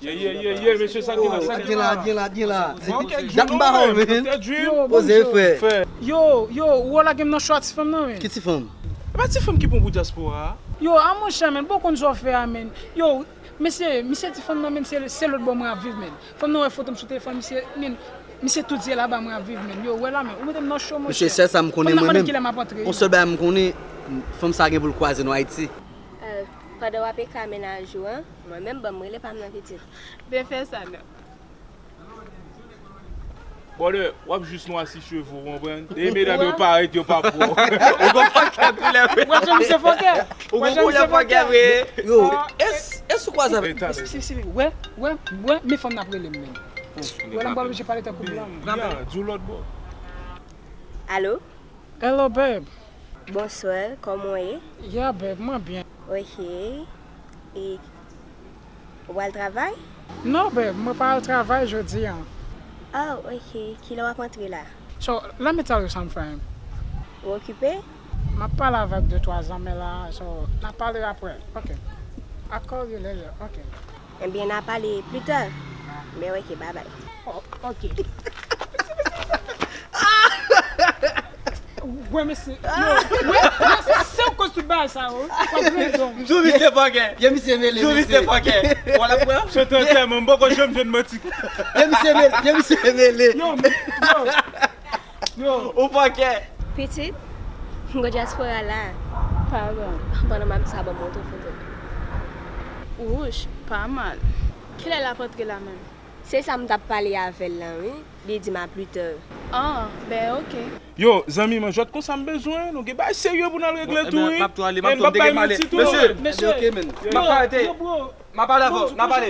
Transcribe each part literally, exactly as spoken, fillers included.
Ye, ye, ye, ye, mesye, sa gen la, sa gen la, gen la, gen la. Dat m pa wè w, men. Poze, frè. Yo, yo, ou wè lage m nan cho a ti fanm nan, men. Ki ti fanm? E pa ti fanm ki pran pou dyaspora a? Yo, a monchè, men, bon konn sa w fè a, men. Yo, mesye, misye di fanm nan, men, se, se lòt bò mwen ap viv, men. Fanm nan wè foto m sou telefòn, misye, men, misye tou di e laba mwen ap viv, men. Yo, wè la, men, ou mete m nan cho, monchè. Mesye, sèl sa m konnen, mwen menm, yon sèl bagay m konnen, fanm sa gen pou l kwaze nou Ayiti. Pandan w ap reklame nan jou an, mwen menm, ban m rele pa m nan pitit. Ben fè sa non. Brother, w ap jis nwasi cheve w, ou konprann? E medam yo parèt, yo pa pwòp. Ou konprann kèk koulè vre. Ou wè jan misye fòkè? Ou konprann koulè fòkè vre. Yo, es, es ou kwaze avèk? Si, si, si, wè, wè, wè, men fanm nan ap rele m menm. Wè la m pral oblije pale tankou blan. Ya, di w lòt bò. Alo? Hello, babe. Bonswa, kòman w ye? Yeah, babe, mwen byen. Ok. E, ou al travay? Non, babe, mwen pa al travay jodi a. Oh, ok. Kilè w ap antre la? So, let me tell you something. Ou okipe? M ap pale avèk de twa zanmi la, so, n ap pale apre. Ok. I call you later. Ok. Ebyen, n a pale pli ta. Men ok, babay. Oh, ok. Wè, mesye. Yo, wè, wè, se, se w koz tout bagay sa yo. M sou misye fòkè. Yo, misye mele, misye fòkè. Wala pran. Chante antèman, m poko janm jwenn manti. Yo, misye mele, yo, misye mele. Yo, yo. Yo. Ou fòkè. Pitit, m gen dyaspora la. Pardon. Pandan m ap di sa, ban m montre foto. Wouch, pa mal. Kilè l ap antre la menm? Se sa m t ap pale avè l lan, wi. Li di m a pli ta. Ah, ben, ok. Yo, zanmi, man, jwèt konsa m bezwen. Nou gen bagay serye pou n al regle tou, wi. M ap tou ale, m ap tou, m te gen m ale. Mesye, mesye, ok, men. M ap arete. M ap pale avè w, n ap pale.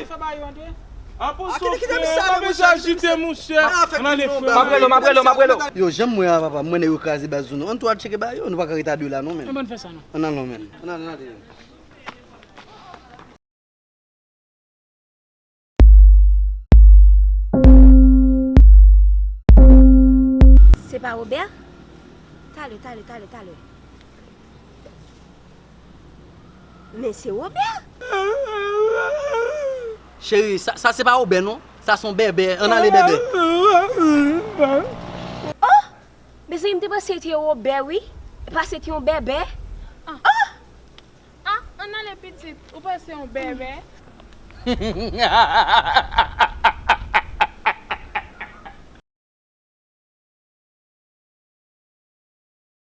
Aposo, frè, pa bezwen ajite, monchè. Ann ale, frè. M ap rele w, m ap rele w, m ap rele w. Yo, jan m wè a, papa, m wè nèg yo kraze baz nou. Ann tou al tcheke bagay yo, nou pa ka ret a de la, non, men. Ann fè sa, non. Ann al, non, men. Ann al, ann ale. Se pa Robert? Talè, talè, talè, talè. Men se Robert! Cheri, sa, sa se pa Robert, non. Sa se yon bèbè. Ann ale, bèbè. Oh! Mezanmi, m te panse se te Robert, wi. Pase te yon bèbè. Ah! Ah, ann ale pitit, ou panse yon bèbè?